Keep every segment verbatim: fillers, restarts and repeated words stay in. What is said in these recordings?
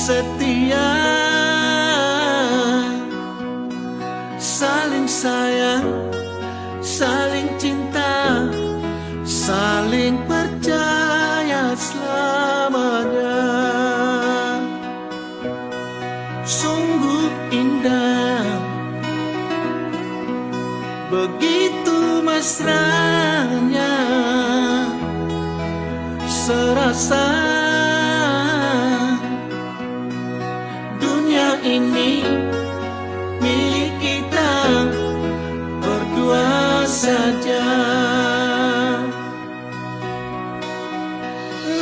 setia, saling sayang, saling cinta, saling percaya selamanya. Sungguh indah, begitu mesranya, serasa dunia ini milik kita berdua saja.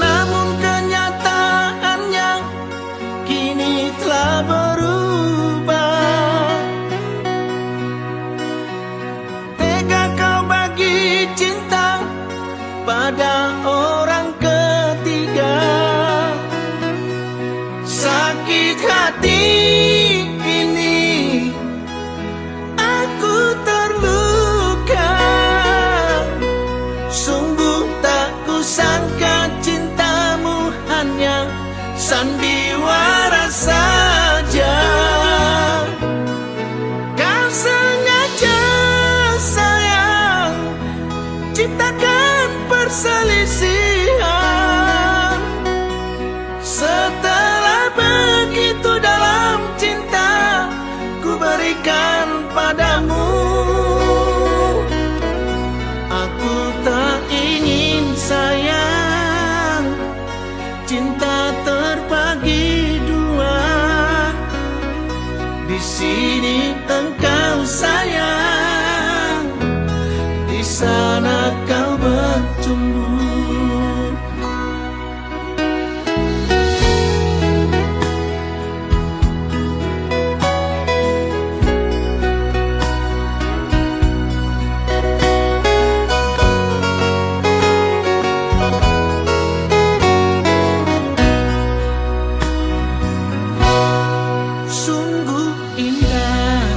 Namun kenyataannya kini telah berubah. Tega kau bagi cinta pada orang ketiga. Sakit hati ini aku terluka. Sungguh tak kusangka cintamu hanya sandiwara saja. Kau sengaja, sayang, ciptakan perselisihan. Setelah begitu dalam cinta ku berikan padamu, aku tak ingin, sayang, cinta terbagi dua. Di sini engkau, sayang, di sana kau bercumbu. Sungguh indah,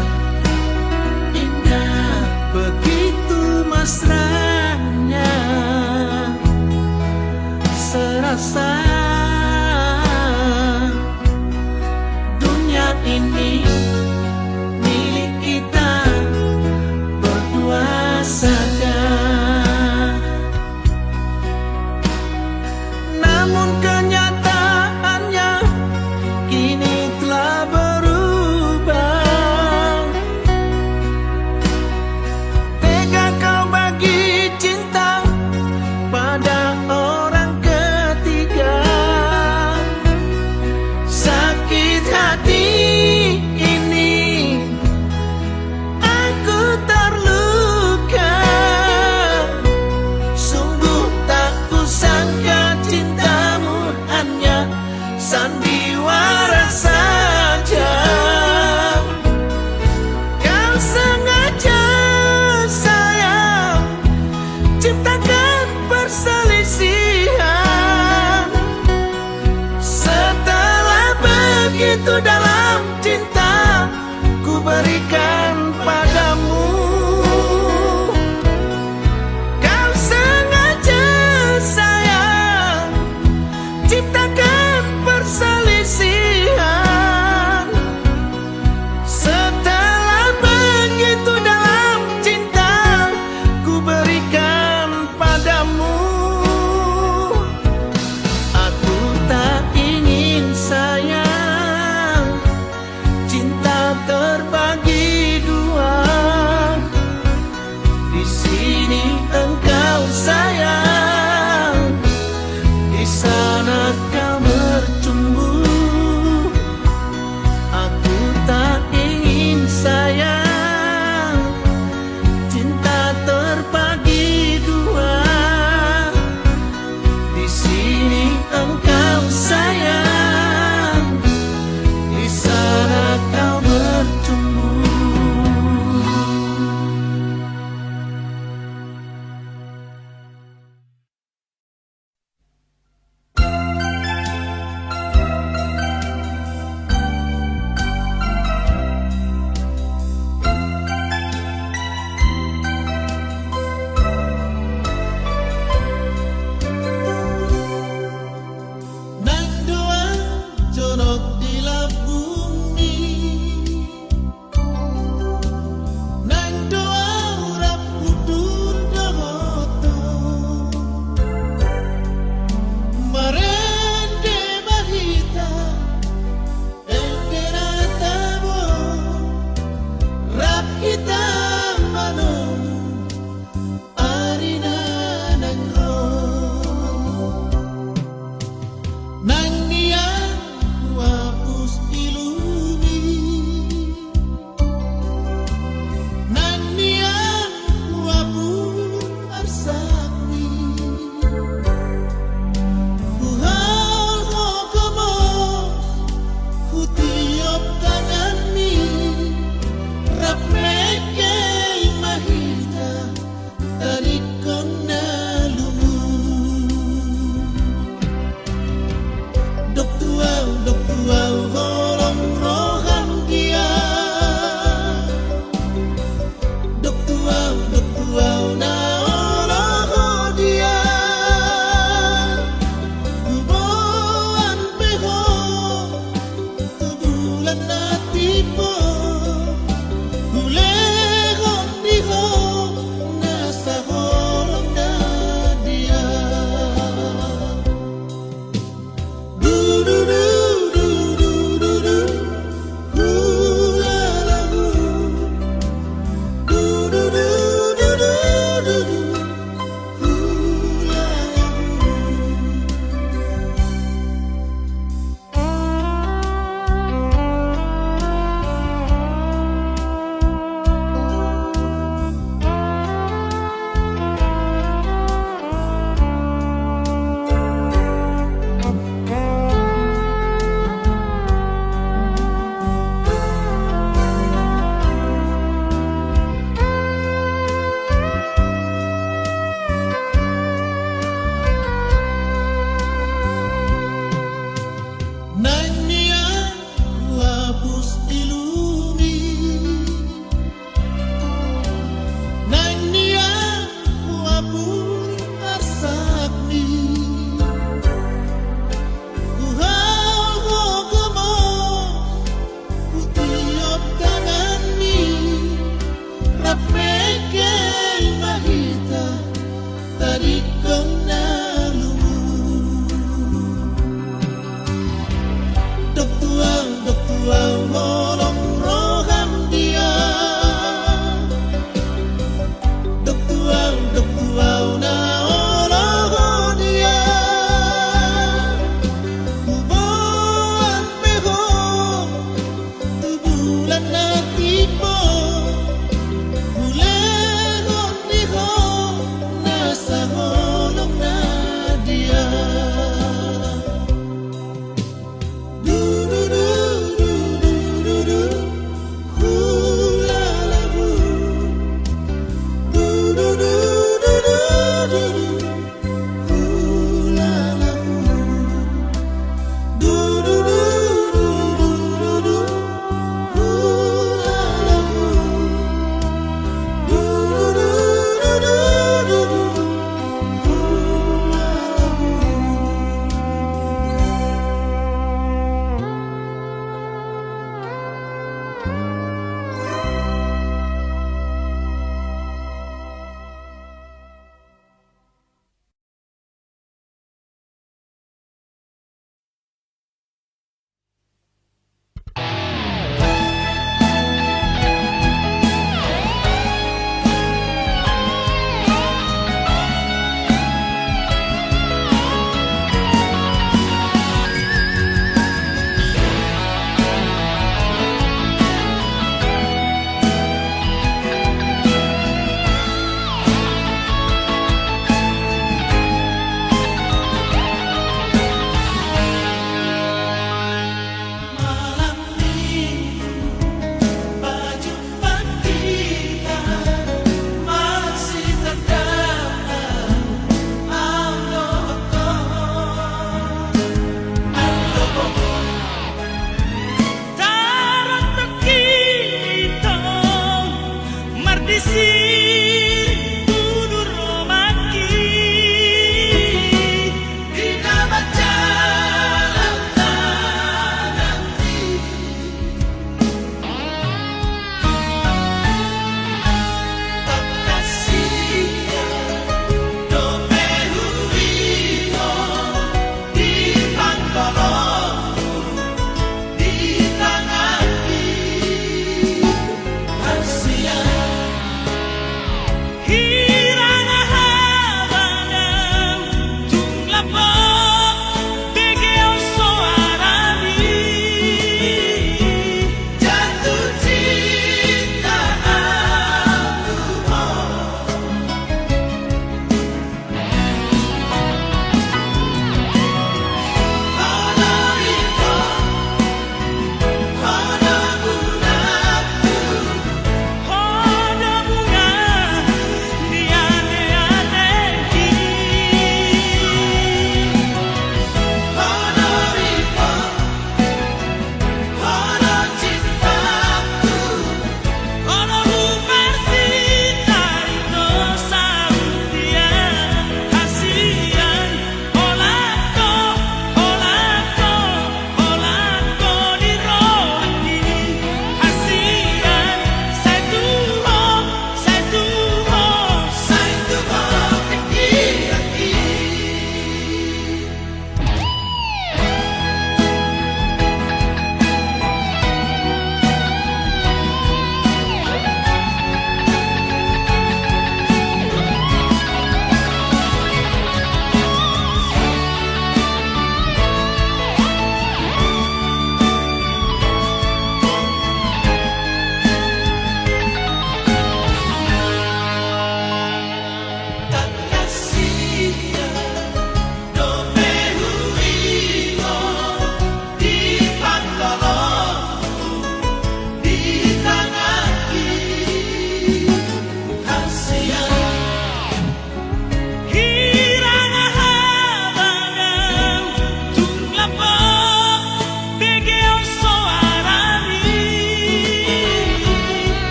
indah, begitu mesranya, serasa dunia ini milik kita berdua saja. Namun kenyataannya kini telah berubah. Tega kau bagi cinta pada orang ketiga. Sakit hati ini aku terluka. Sungguh tak kusangka cintamu hanya sandiwara saja. Kau sengaja, sayang, ciptakan perselisihan. Setelah begitu dalam cinta ku berikan padamu. Kau sengaja, sayang, ciptakan perselisihan. Setelah begitu dalam cinta ku berikan padamu. Aku tak ingin, sayang, cinta terbagi dua.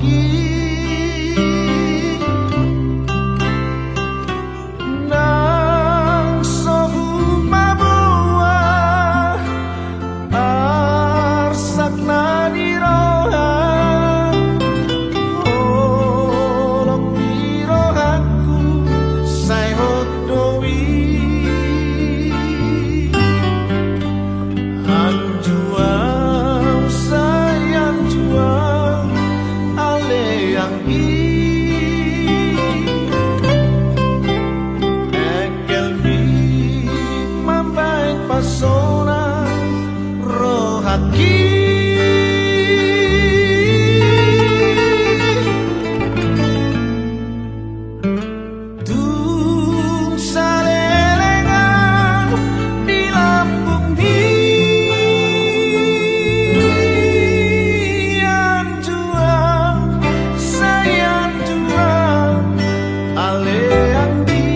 i, nang so hupaboa arsak na di roha, holong ni rohangku sai hot do i. Anjuang, sai anjuang, ale anggi. Engkelmi mambaen pasonang rohangki. Tung saleleng au di lambungmi, anjuang, sai anjuang, ale anggi.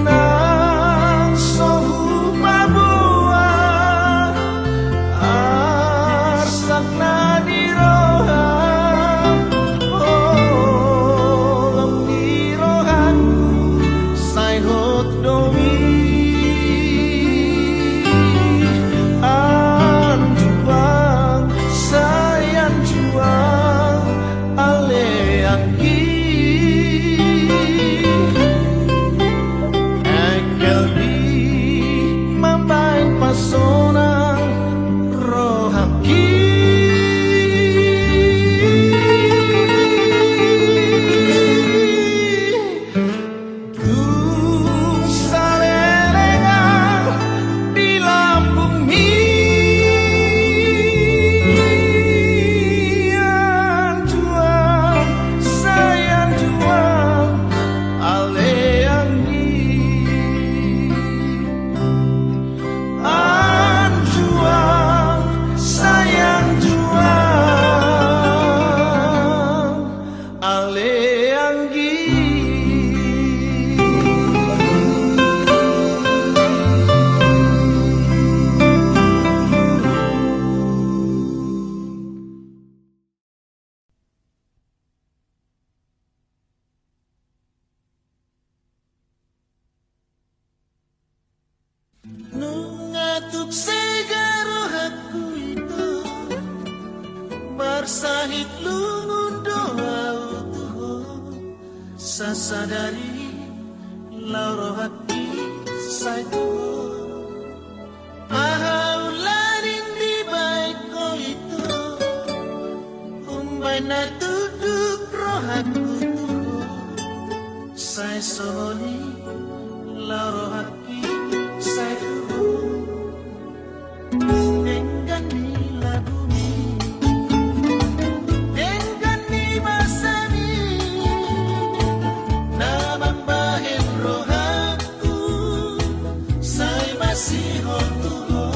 Nang so hupaboa arsak na di roha, holong ni rohangku sai hot do i. Anjuang, sai anjuang, ale anggi. Engkelmi mambaen pasonang rohangki. Tung saleleng au di lambungmi, anjuang, sai anjuang, ale anggi. Anjuang, sai anjuang, ale anggi. Nunga tuk sega rohangku ito, marsahit lungun do au tu ho, sasadari laho rohangki sai tu ho. Aha ulaning dibaen ho ito, umbaen na tunduk rohangku tu ho, sai songon i laho rohangki sai tu ho. Denggan ni lagumi, denggan ni basami, na mambahen rohangku sai masihol tu ho.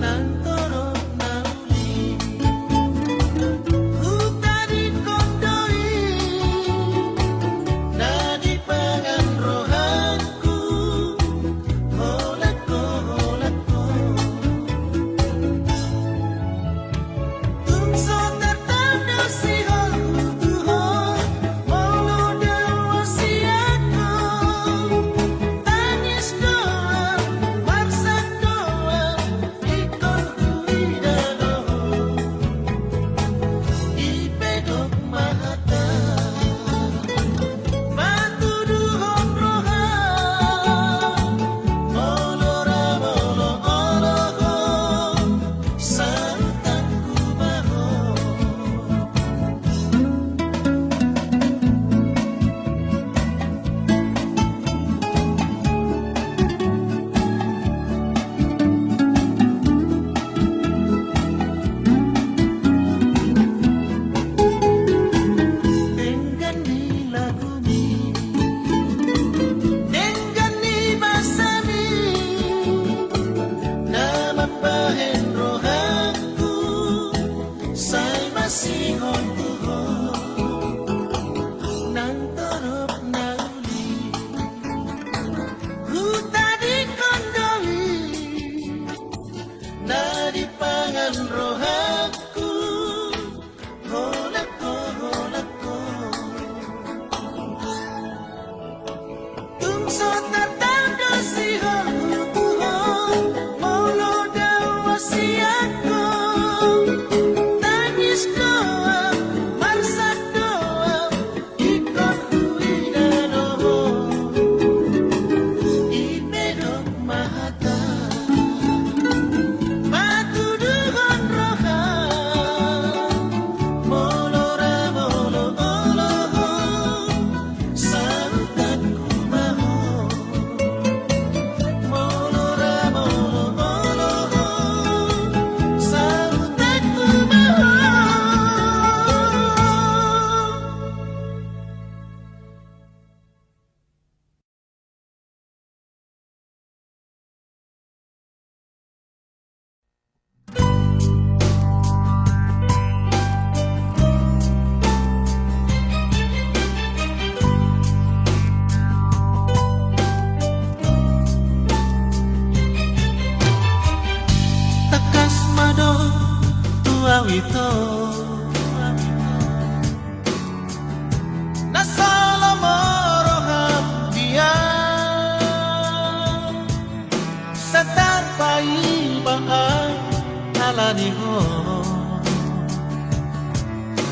Nang torop na uli hutadingkon do i, na di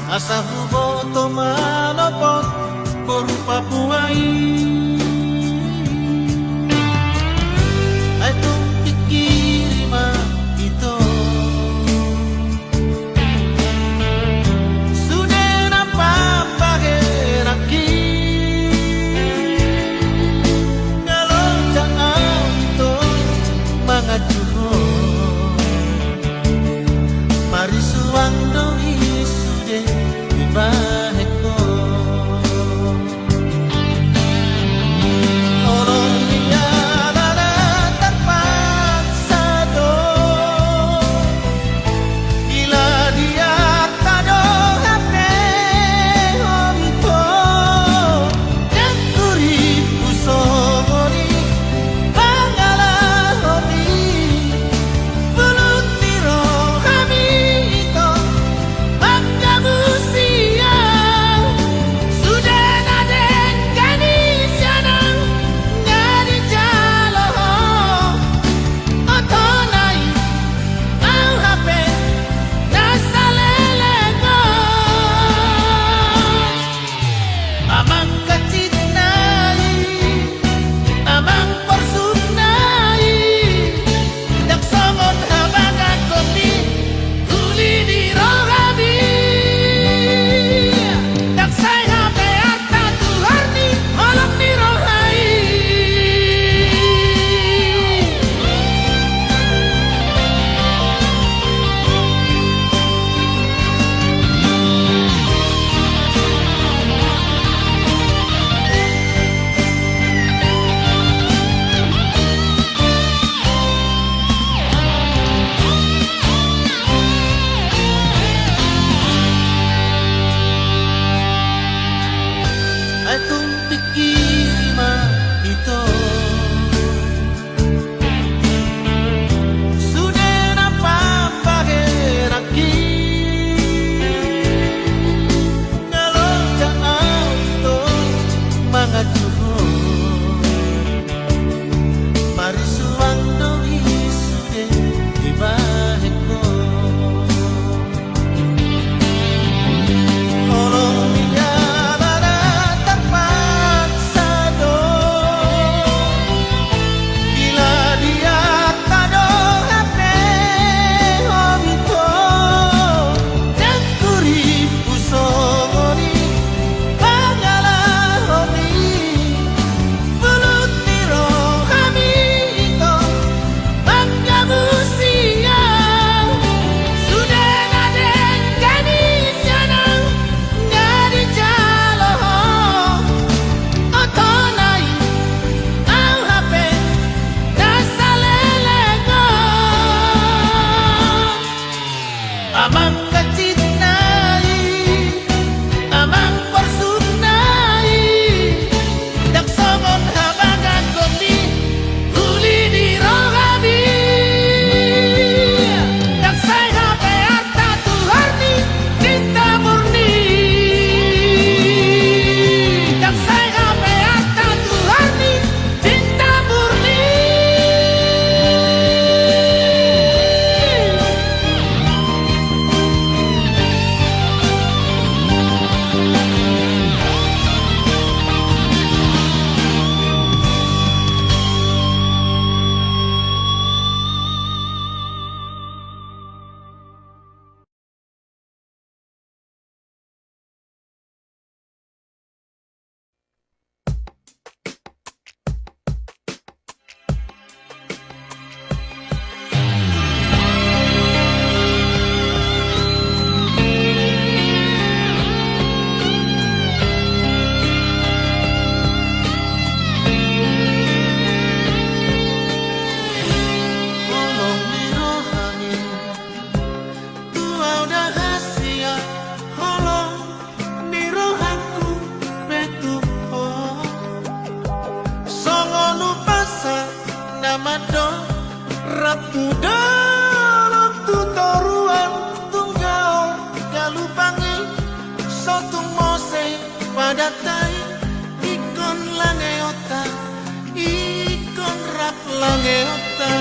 Asa huboto manopot boru Papua i. Ai tung pikiri ma ito. Sude na pambahenanki. Nga loja au ito manganju ho. Marisuang do i sude dibahen ho. Holong ni ala na tarpaksa do. Diladianta do hape ho ito. Dengkurimpu songon i pangalaho ni. Bulut ni rohami ito manggabusi au. Sude na denggan i sian au nga dijalo ho. Oto na i au hape na saleleng on. Amang hansit nai, amang porsuk nai, ndang songon habagangon ni uli ni rohami. Ndang sai hape arta tuhor ni holong ni roha i. Ai tung pikiri ma ito. Sude na pambahenanki. Nga loja au ito manganju ho. Marisuang do i sude dibahen ho. Holong ni ala na tarpaksa do. Diladianta do hape ho ito. Dengkurimpu songon i pangalaho ni. Bulut ni rohami ito manggabusi au. Sude na denggan i sian au nga dijalo ho. Oto na i au hape na saleleng on. Amang hansit nai, amang porsuk nai, ndang songon habagangon ni uli ni rohami. Ndang sai hape arta tuhor ni cinta murni. Ndang sai hape arta tuhor ni cinta murni. Holong ni rohami, tu au da hasian holong ni rohangku pe tu ho. Songon umpasa na mandok rap tu dolok tu toruan, tung gaol galup angin, so tung mose padat ain, ingkon langeonta, ingkon rap langeonta.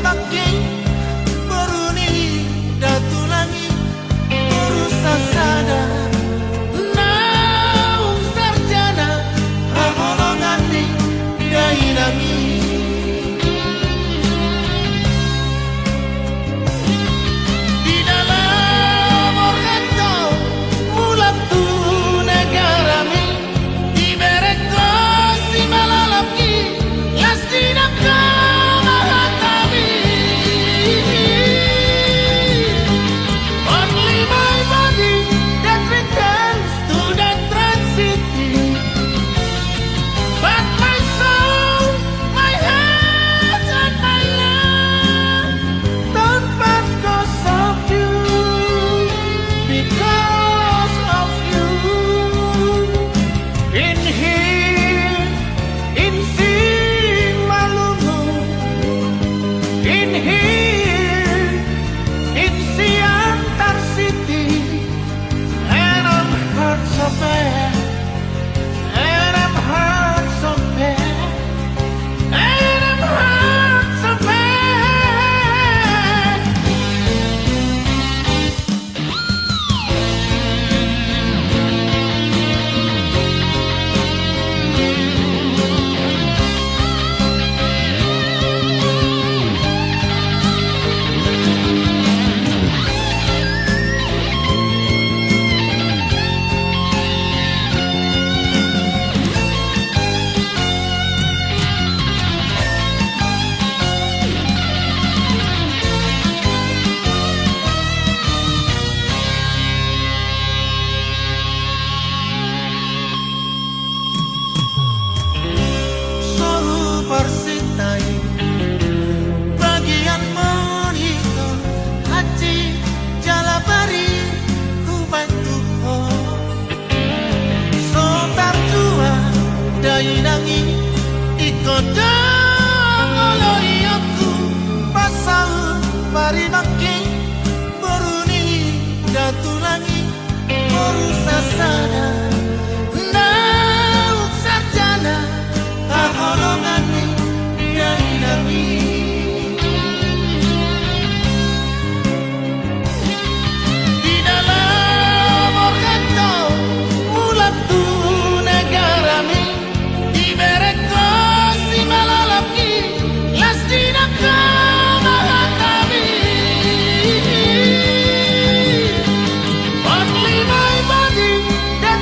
Aki, boru ni Datu Langit, boru sasada naung sarjana haholongan ni dainang i. Di dalam organto mulak tu negarami, dibereng ho simalolongki, las di nangka ma hatami. Only my body that returns to the trans city, but my soul, my heart and my love don't part 'cause of you, because of you. In here, in Simalungun, in here, in Siantar City, and I'm hurt so bad, and I'm hurt so bad, and I'm hurt so bad. So huparsinta i bagian monitor, hansit jala bari hubaen tu ho. So tartua dainang i, ingkon do oloionku pasaut parimangki, boru ni Datu Langit, boru sasada naung sarjana haholongan ni dainang i. Di dalam organto mulak tu negarami, dibereng ho simalolongki, las di nangka ma hatami. Only my body that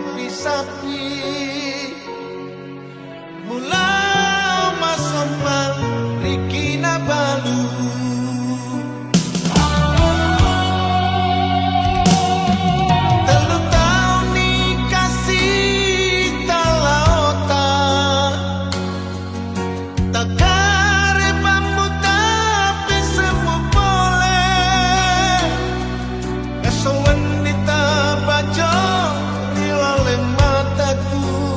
Sapi-sapi, mulai ma sombang Riki na balu. Tolu taon ni kasita laota. Takarep hamu tapi semu pole. Esoan ni tabajo ni laleng mataku.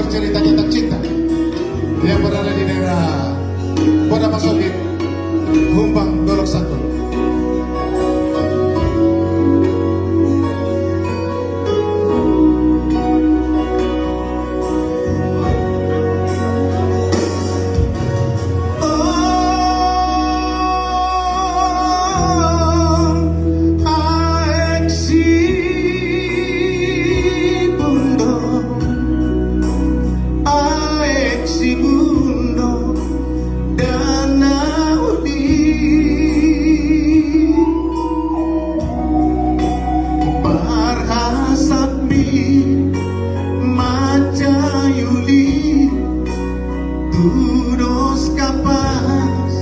Ceritanya tak cinta. Ia berada di daerah Kota Pasogit, Humbang, Dolok Santul. Aek Sibundo, Aek Sibundo, dana uli. Parhasap mi mansai uli, tudos kapas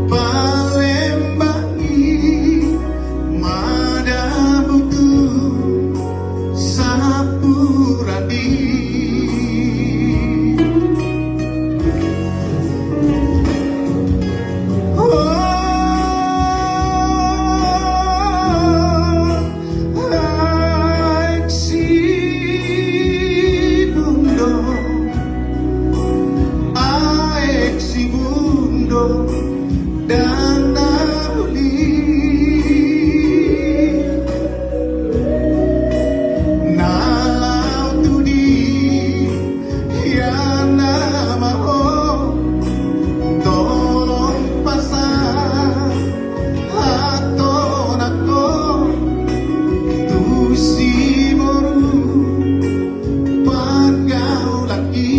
palembangi, madabu tu sapuran i. Aek Sibundo, Aek Sibundo, dana uli. Na laho tu dia na ma ho, tolong pasahat hatonangkon tu si boru panggabean i.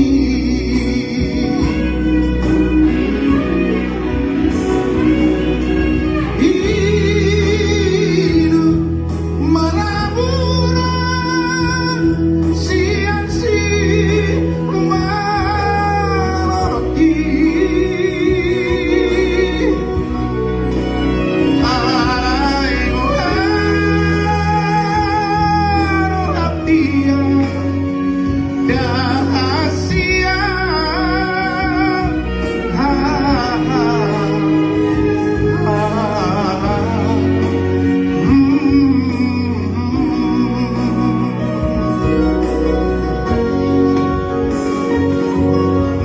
Hidup marabura sian simalolong i. Alai boha do hatiha.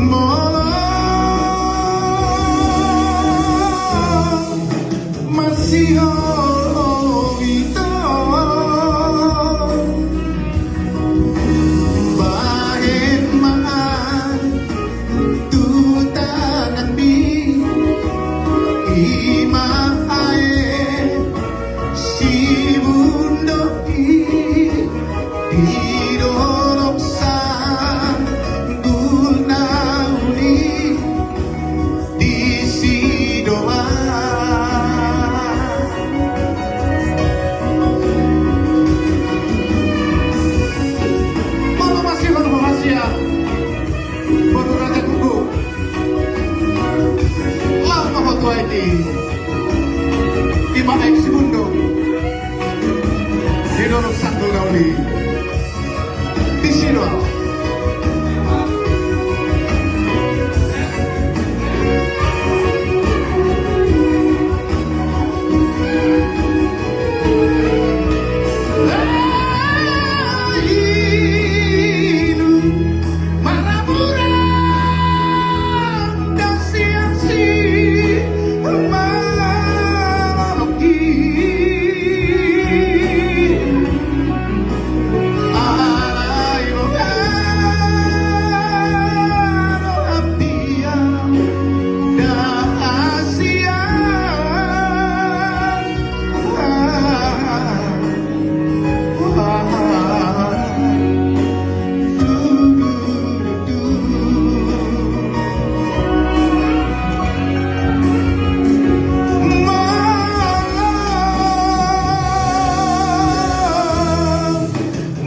Molo masihol hita bahen ma an tu tanganmi, i ma Aek Sibundo i, di dolok Sanggul na uli. Disi do ba. Molo masihol ho hasian, boru Raja Guguk, laho ma ho tu aek i. I ma Aek Sibundo, di dolok Sanggul na uli. Disi do.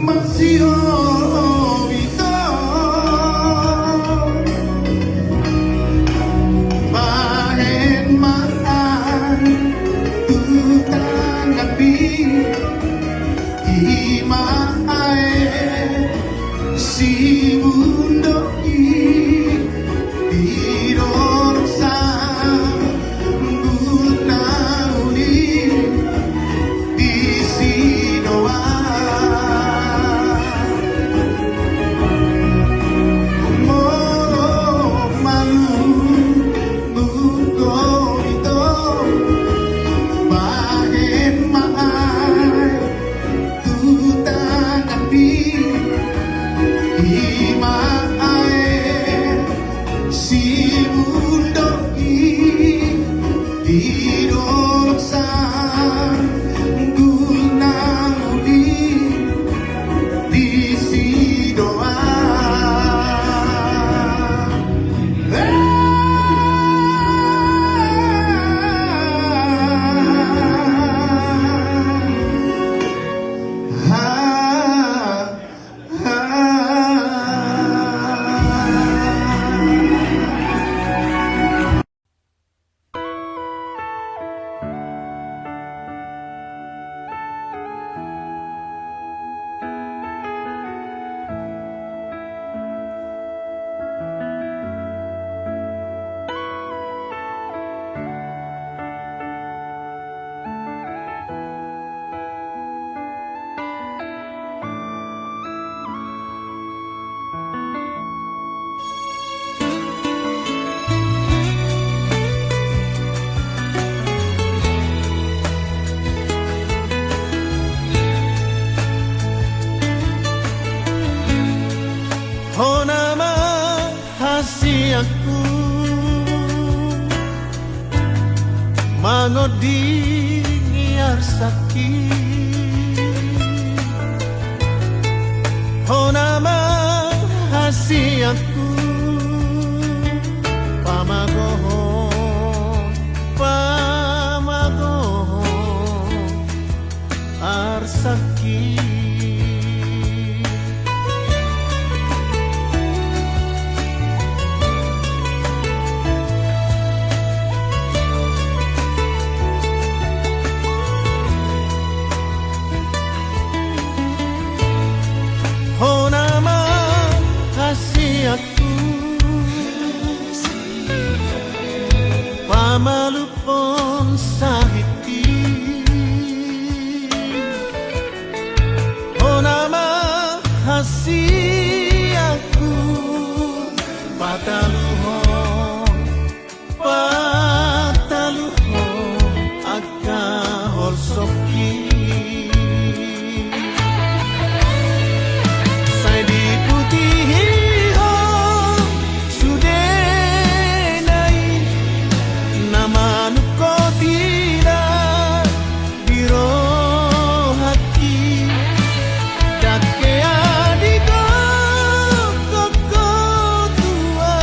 Masihol hita bahen ma an tu tanganmi, i ma Aek Sibundo i, di dolok Sanggul na uli. Disi do ba. Pangonding ni arsakki, hona ma hasianku, pamagohon, pamagohon arsakki. Hona ma hasianku, pamalumhon sahitki, hona ma hasianku, pataluhon, pataluhon angka holsokki. Sai diputihihon sudena i na manungkot i da di rohangki, dang hea digokhon ho tua,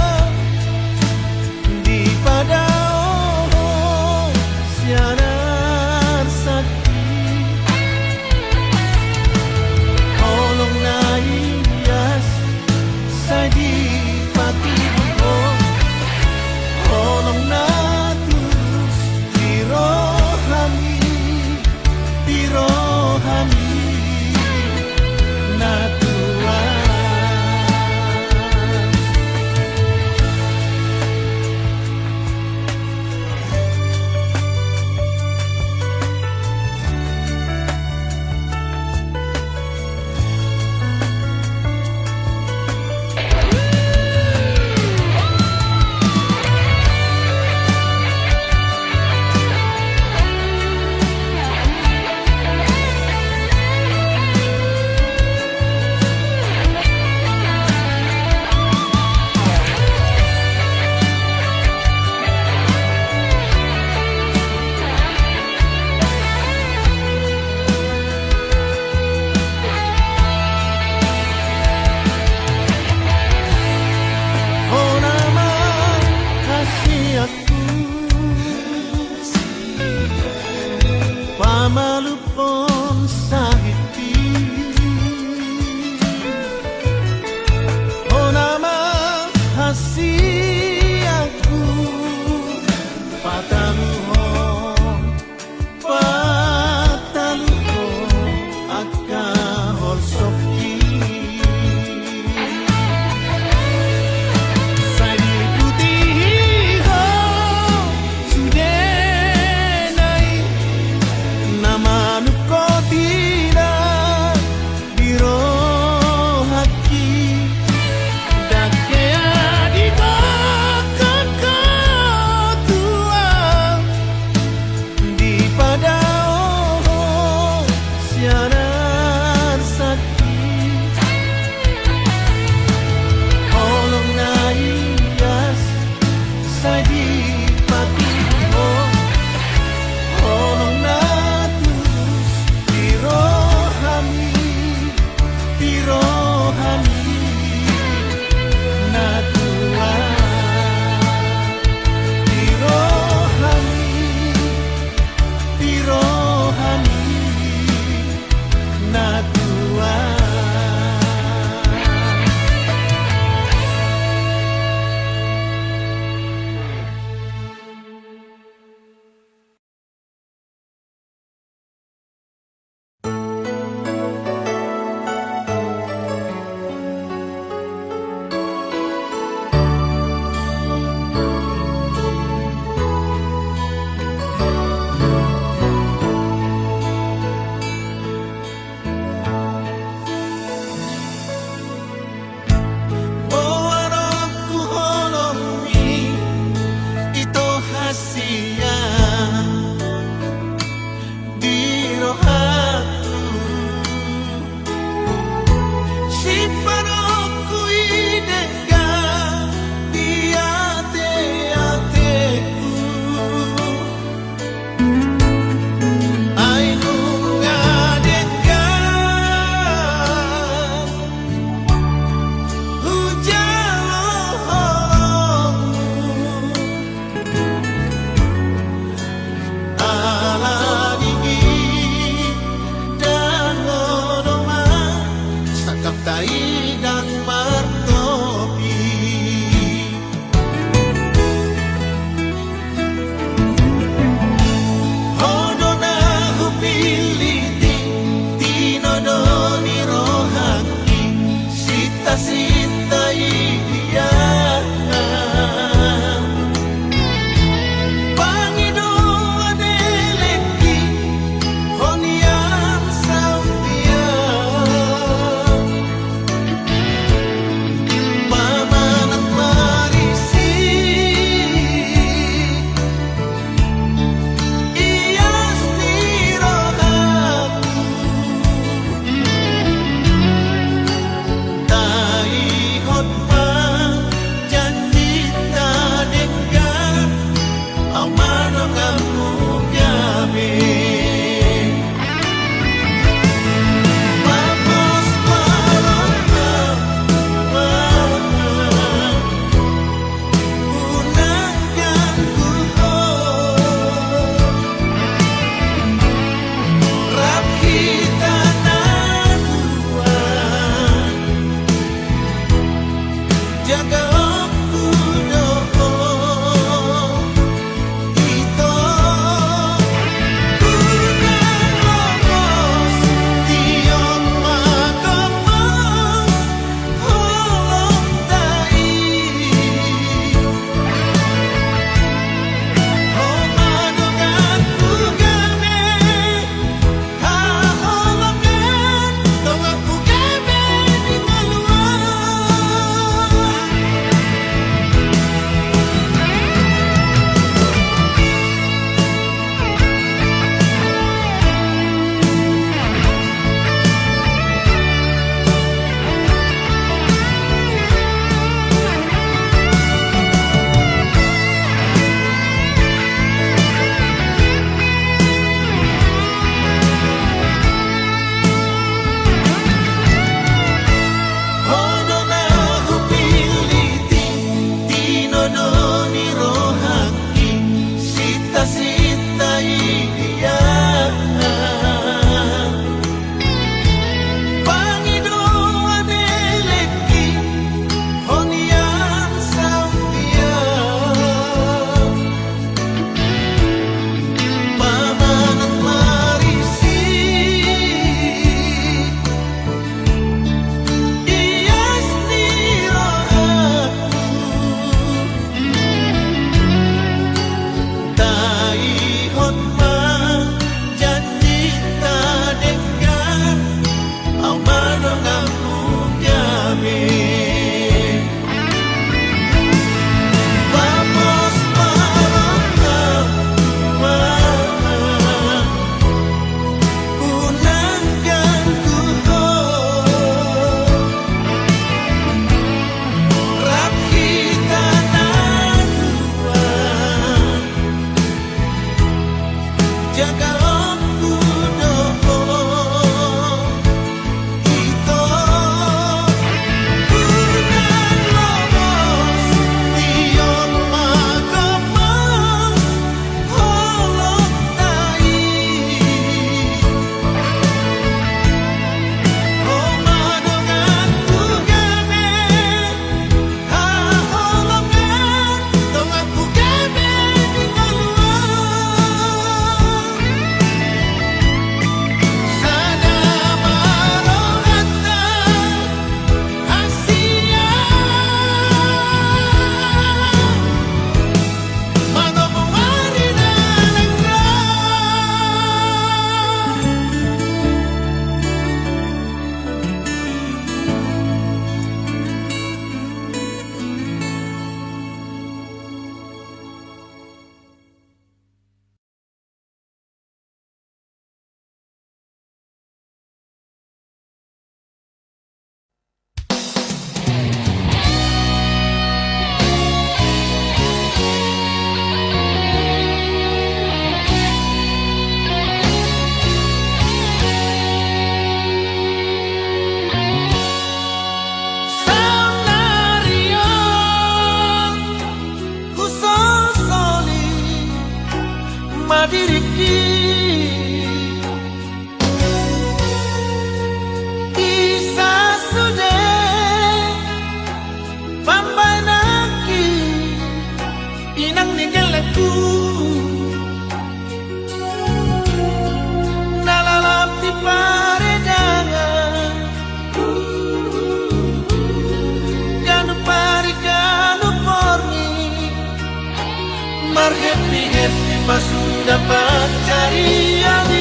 Pasuda pancarian i.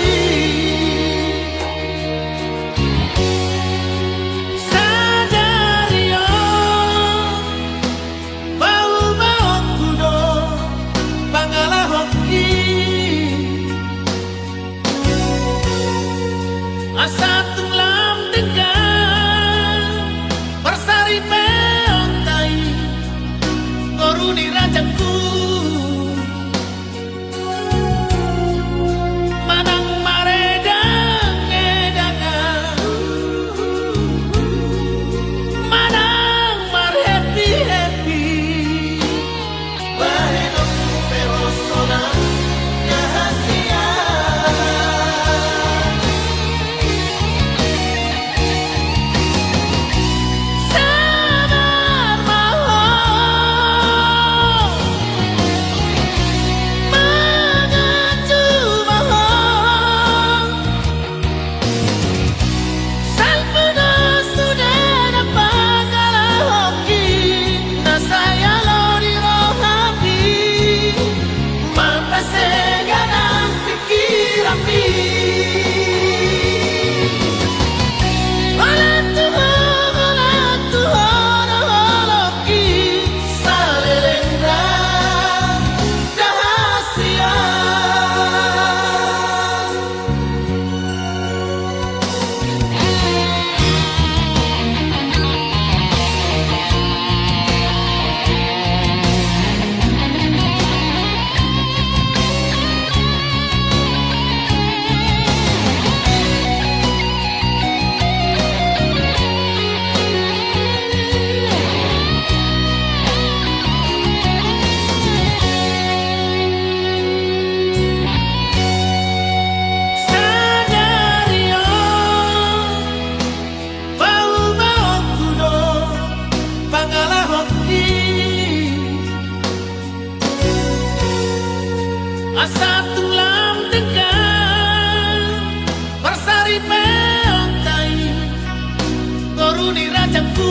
Sadari on paubaonku do pangalahonki. Asa tung lam denggan marsaripeonta i, boru ni rajaku. Manang maredang-edangan, manang marhappy-happy. Bahenonku pe ro sonang, rahasia. Sabar ma ho, manganju ma ho. Salpu do sude na pangalahonki, na sai alo di rohami, marpaseganan pikiranmi. Holan tu ho, holan tu ho do holongki, saleleng rahasia. Sadari on paubaonku do pangalahonki. Asa tung lam denggan marsaripeonta i, boru ni rajaku.